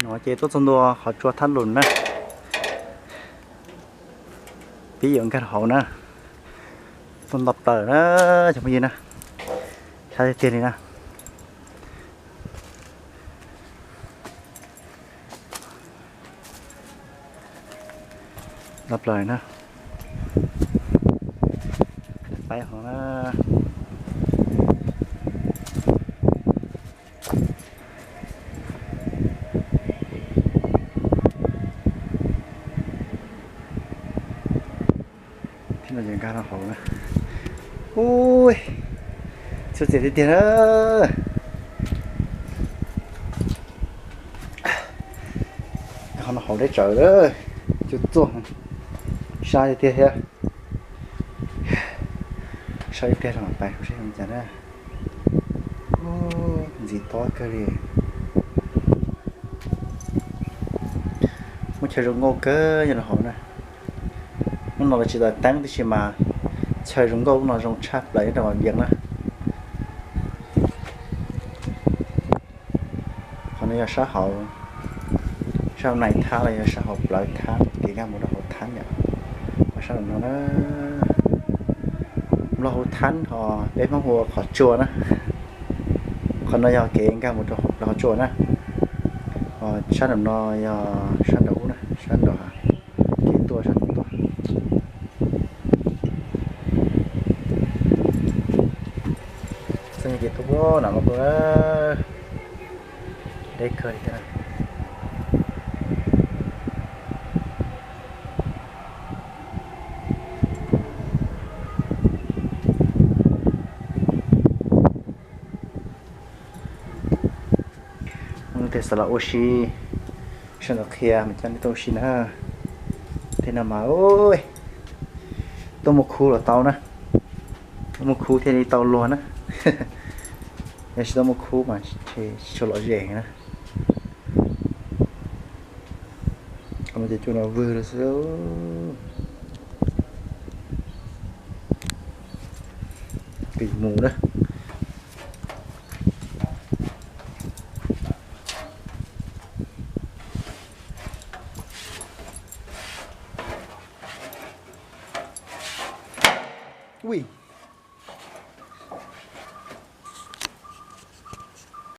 No ces tuaj txog ntua qhov tsua thab lus na. Peb yuav nkag hauv na. Tuaj nto plaws na, cov phooj ywg na. Sab tiag tiag li na. Nto plaws na. Paib hauv na. Thiab no ces nkag no hauv na. Ui, txhua txias tiag tiag na. Qhov no hauv deb tsawv, cua txuag, sab tiag tiag thiab. Saib ib pliag los pais saib zoo cas na. Ntxim tob kawg li. Muaj chaw zoo nkauj kawg nyob rau hauv na. Hnub no lawv tsis tau teeb tiam sis mas chaw zoo nkauj lub no zoo tshaj plaws nyob rau Vaj Vias na. Qhov no yog sab hauv, sab hauv nais thab los yog sab hauv plawv thab, kev nkag mus rau hauv thab yom. Ho sab nraum no na, nplo hauv thab ho peb Hmoob hu ua qhov tsua na. Qhov no yog kev nkag mus rau hauv plawv qhov tsua na. Ho sab nraum no yog sab nraum ub na, sab nraum kev tuaj sab nraum tuaj. Txheej kev tuaj puag nram no tuaj, deb kawg li thiab na. Mus tej xav los ua si, sawv ntawm qhia mas coj nej tuaj ua si na. Tej no mas tuaj muaj khub los tau na, tuaj muaj khub thiaj li tau luag na. Yog tsis tuaj muaj khub mas tsis tshua lom zem na. Qhov no ces cua no vwg lawm xwb. Pib mus na. Ui,